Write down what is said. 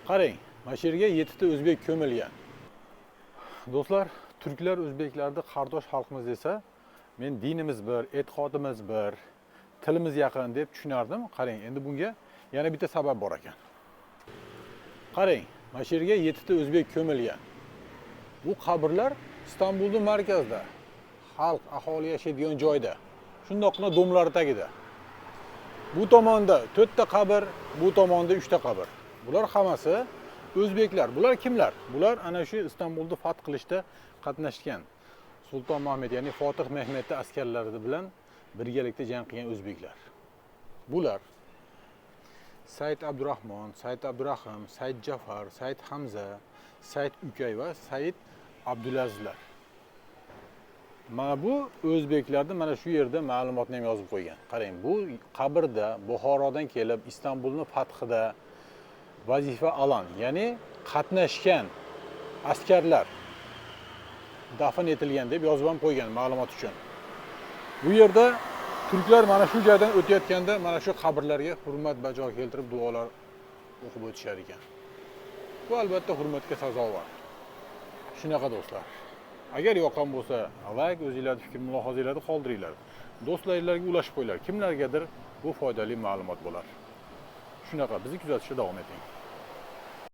Qarang, mana shu yerga 7 ta o'zbek ko'milgan. Do'stlar, turklar o'zbeklarni qardosh xalqmiz desa, men dinimiz bir, e'tiqodimiz bir, tilimiz yaqin deb tushunardim. Qarang, endi bunga yana bitta sabab bor ekan. Qarang, mana shu yerga 7 ta o'zbek ko'milgan. Bu qabrlar Istanbulning markazida, xalq, aholi yashaydigan joyda. Shundoqqina domlar tagida. Bu tomonda 4 ta qabr, bu tomonda 3 ta qabr. Bular hammasi o'zbeklar. Bular kimlar? Bular ana shu Istanbulni fath qilishda qatnashgan Sulton Mahmud, ya'ni Fotih Mehmetni askarlari bilan birgalikda jang qilgan o'zbeklar. Bular Said Abdurahmon, Said Abdurahim, Said Jafar, Said Hamza, Said Ukay va Said Abdulazizlar. Mana bu o'zbeklarni mana shu yerda ma'lumotni ham yozib qo'ygan. Qarang, bu qabrda Buxorodan kelib Istanbulni fathida vazifa alan, ya'ni qatnashgan askarlar dafn etilgan deb yozib ham qo'ygan ma'lumot uchun. Bu yerda turklar mana shu joydan o'tayotganda mana shu qabrlarga hurmat bajo keltirib duolar o'qib o'tishar ekan. Bu albatta hurmatga sazovor. Shunaqa do'stlar. Agar yoqqan bo'lsa, layk, o'zinglarning fikr mulohazanglarni qoldiringlar. Do'stlaringlarga ulashib qo'yinglar. Kimlargadir bu foydali ma'lumot bo'lar. Shunaqa, bizni kuzatishda davom eting.